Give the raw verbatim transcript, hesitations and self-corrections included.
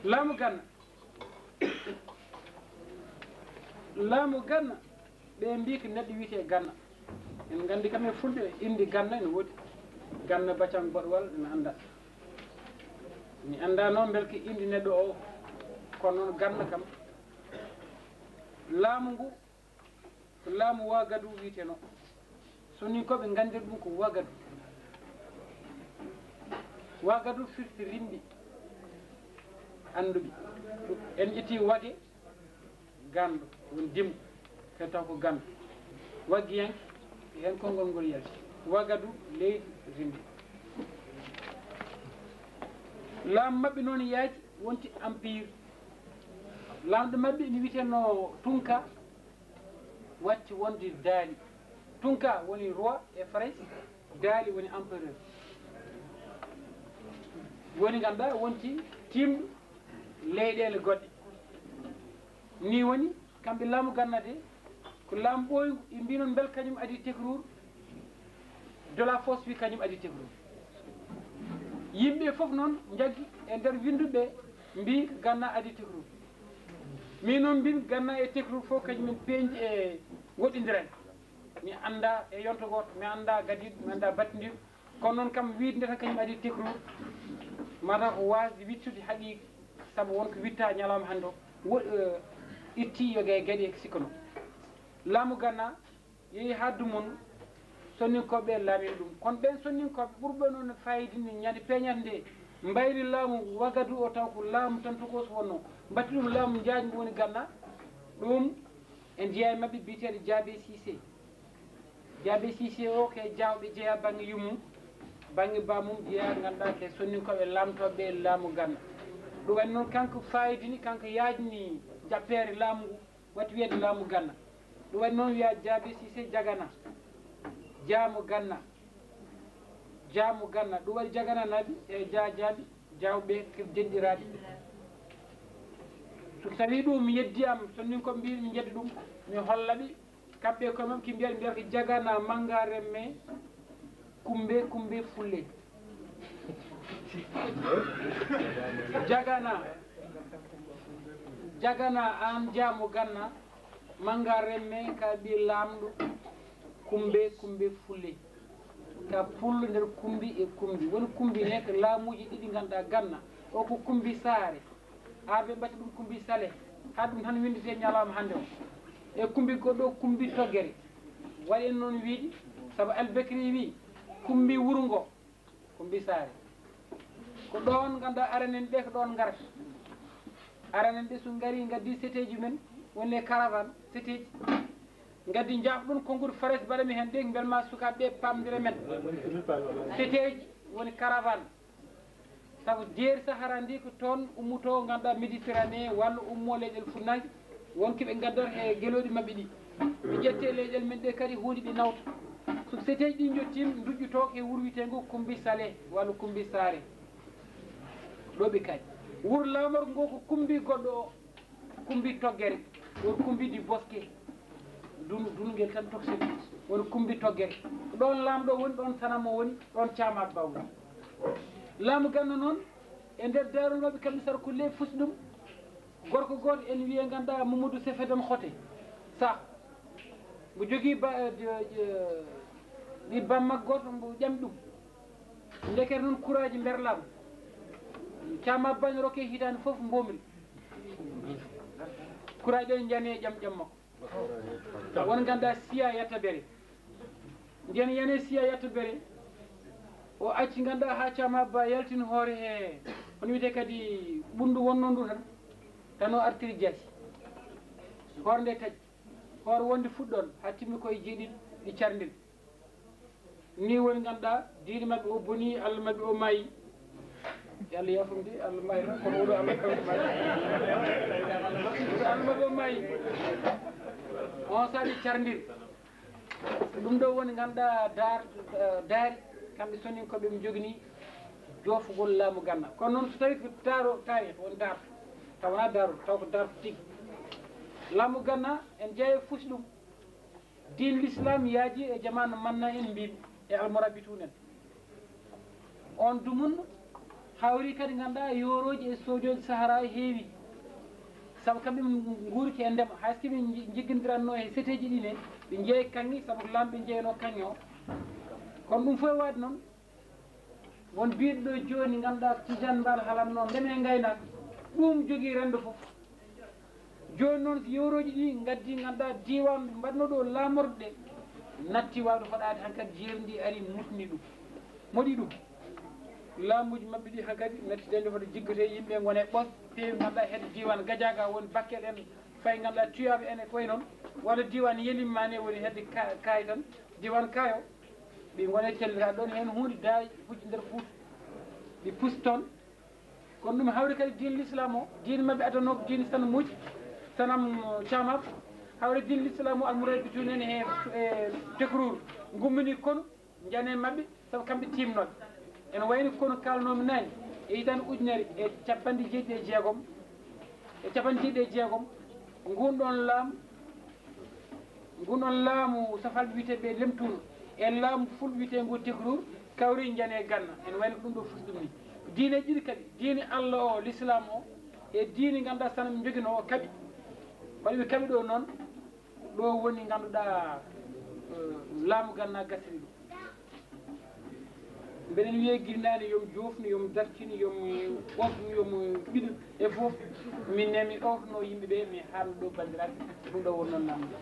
Laamu Ganna. Laamu Ganna, ɓe mbii ko neɗɗo wiyetee Ganna. En nganndi kam e Fulɓe, inndi Ganna ene woodi. Ganna Bacan Boɗwal ene annda. Mi anndaa noon mbele ko inndi neɗɗo o, kono noon Ganna kam. Laamu ngu Ko laamu Wagadu wiyeteno. Soninkooɓe nganndiri ɗum ko Wagadu. Wagadu firti rimɗi annduɓe. En ƴetti wage, ganndo, woni dimbo, kadi taw ko ganndo. Waggiyanke, ko heen konngol ngol yalti. Wagadu, leydi rimɗi. Laamu maɓɓe noon yaaji, wonti empire. Laamɗo maɓɓe ene wiyeteno Tunka. Watti wonde Daali. Tunka woni roi e Farayse, Daali woni empereur. Woni ngannduɗaa wonti tiimɗo leyɗeele goɗɗe. Ni woni kamɓe laamu Ganna de, ko laamu ɓooyngu, ɓe mbii noon mbel kañum adii Tekruur, de la Fosse wi kañum adii Tekruur. Yimɓe fof noon njaggi e nder winnduɓe mbii Ganna adii Tekruur. Min noon mbin Ganna e Tekruur fof kañum en peeñdi e woɗɗindiral. Mi annda e yonto gooto, mi annda gadiiɗo, mi annda battindiiɗo. Kono noon kam wiide nde tan kañum adii Tekruur, mataw ko waasde wittude haqiiqa, sabu won ko witta ñalawma hannde o, wo-, eh, itti yoga e gaɗi e sikkuno. Laamu Ganna yehi haa Dumon, Sonninkooɓe laamini ɗum. Kono ɓeen Sonninkooɓe ɓurɓe noon faayiida ni ñande peeñat nde mbayri laamu Wagadu o, taw ko laamu tan tokos wonno. Mbaɗti ɗum laamu njaajngu woni Ganna. Ɗum e jeyaa maɓɓe biyeteeɗo Jaabe Siise. Jaabe Siise o ko e Jaawɓe jeyaa bannge yummum, bannge bammum jeyaa ngannduɗaa ko e Sonninkooɓe laamtooɓe laamu Ganna. Ɗum waɗi noon kanko faayidini, kanko yaajni jappeere laamu ngu. Watti wiyeede laamu Ganna. Ɗum waɗi noon wiyaa Jaabe Siise Jagana. Jaamu Ganna. Jaamu Ganna. Ɗum waɗi Jagana naɓi e Jaa Jaabi, Jaawɓe denɗiraaɓe. So tawii ɗum mi yeddi am, Sonninkooɓe mbii mi jeddi ɗum, mi holla ɓe, kamɓe koye maɓɓe ki mbiyata, mbiyata ko Jagana, Mannga, Remme, Kumbe, Kumbe, Fulle. Jagana, Jagana, aan Jaamu Ganna, Mannga Remme, ka ɓii laamɗo Kumbe, Kumbe, Fulle. Ka pullo nder Kumbi e Kumbi. Woni Kumbi ne ko laamuuji ɗiɗi ngannduɗaa Ganna. O ko Kumbi Saare. Arɓe mbaɗti ɗum Kumbi Sale. Haa ɗum tan winndetee ñalawma hannde o. E Kumbi goɗɗo o Kumbi Toggere. Waɗi en noon wiide, sabu Albekri wii, Kumbi wuro ngo. Kumbi Saare. Ko ɗoon ngannduɗaa aran'en ɓe ko ɗoon ngarata. Aran'en ɓe so ngari ngaddi seteeji men, woni les caravanes, seteeji. Ngaddi njaaf ɗum konngol Fares mbaɗa mi heen ɗe mbel ma sukaaɓe ɓe paamdira men. Seteeji woni caravane. Sabu jeeri Sahara ndi ko toon ummotoo ngannduɗaa Méditerranée walla ummoo leyɗeele fuɗnaange. Won ko ɓe ngaddata e gelooɗi maɓɓe ɗi. Ɓe ƴettee leyɗeele men ɗe kadi huuɗi ɓe nawta. So seteeji ɗi njottiima nduƴƴotoo e wuro wiyeteengo Kumbi Sale walla Kumbi Saare. Ɗo ɓe kaaɗi. Wuro laamorgo ngo ko Kumbi goɗɗo o. Kumbi Toggere, won Kumbi di Boske, dun-, dunngel tan tokosel, won Kumbi Toggere. Ɗoon laamɗo woni, ɗoon sanam o woni, ɗoon Caam Abba woni. Laamu Ganna noon, e nder daarol maɓɓe kamɓe Sara Kulle fusi ɗum, gorko gooto en wiyee ngannduɗaa Mamadou Sefeden Xote, Sah. Mbo jogii ba-, eh, eh, ɓii bammakko gooto mbo ƴami ɗum. Ndekete noon kuraaji mberlaama. Caam Abba ne rokkee hitaande fof mboomri. Kuraaji ɗe njanee ƴam ƴam makko. Won ngannduɗaa siya yatta bere. Ndiyen yanee siya yatta bere. O acci ngannduɗaa haa Caam Abba yaltini hoore he. Hono wiyetee kadi ɓunndu wonnoo ndu tan. Tan o artiri jaasi. Hoore nde taƴi. Hoore wonde fuɗɗoon haa timmi koye jeeɗiɗi ɗi carndiri. Ni woni ngannduɗaa diine maɓɓe o bonii, Allah maɓɓe o maayi. Yo Allah yaafum de, Allah maayi tan, kono oɗo Allah maɓɓe o maayi. Oɗo Allah maɓɓe o maayi. On saabi carndiri. Ɗum ɗo woni ngannduɗaa daar-, daari, kamɓe Soninkoɓe ɓe njogini joofugol laamu Ganna. Kono noon so tawii ko daaro taarih, won daarto. Taw wonaa daaro, taw ko daarto tigi. Laamu Ganna, en jeyaa e fusi ɗum. Diin l'islam yaaji e jamaanu manna en mbiimi e almorabituun en. On dumun Hawri kadi ngannduɗaa yoorooji e soojooji Sahara heewi, sabu kamɓe nguurki e ndema, hay so ɓe jiggindiranno e seteeji ɗi ne, ɓe njeeyi kaŋŋe, sabu ko laamɓe njeeyno kaŋŋe o. Kono ɗum fof e waɗde noon, won biiɗo ɗo jooni, ngannduɗaa Tijaan Mbaal haalanno ndema e ngaynaaka, ɗum jogii renndo fof. Jooni noon, so yewrooji ɗi ngaddi, ngannduɗaa diiwaan mbaɗno ɗo laamorde ɗe, natti waawde hoɗaade hankadi, jeeri ndi ari mutni ɗum, moɗi ɗum. Laamuuji maɓɓe ɗi hankadi natti dañde hoto jiggotee, yimɓe ngone ɓos, peewi ngannduɗaa hedde diiwaan Gajaaga woni Bakkel en, fayi ngannduɗaa Tuyaaɓe en e koye noon, walla diiwaan Yelimmaane woni hedde Ka-, Kaay tan, diiwaan Kaayo, ɓe ngone celliraaɓe ɗoon, heen huunde daay hujji nder Fuuta, ɓe pusi toon. Kono ɗum hawri kadi diine l'islam o, diine maɓɓe adanooɓe diine sanamuuji, sanam caamaaɓe, hawri diine l'islam o, almuraaɓe tun en he, e Tekrur, ngummini konu, njane maɓɓe, sabu kamɓe tiimnooɓe. Ene wayni konu kaalnoomi naane, e hitaande ujunere e capanɗe jeeɗiɗi e jeegom, e capanɗe jeeɗiɗi e jeegom, ngun ɗoon laamu, ngun ɗoon laamu Safalɓe wiyetee ɓe Lemtuuno, e laamu Fulɓe wiyetee ngu Tekrur, kawri njane ganna. Ene wayno ɗum ɗo fusi ɗum ni. Diine ɗiɗi kadi, diine Allah o, l'islam o, e diine ngannduɗaa sanam njoginoo o kaɓi. Waɗi ɓe kaɓi ɗo noon, ɗo woni ngannduɗaa, eh, laamu ganna gasiri ɗum. Mbeɗen wiya girnaani yo mi joofnu, yo mi dartinu, yo mi ɓosnu, yo mi ɓiɗu e fof. Min ne mi ɗowtano yimɓe ɓe, mi haalno ɗo banndiraaɓe, ɗum ɗo won noon namde.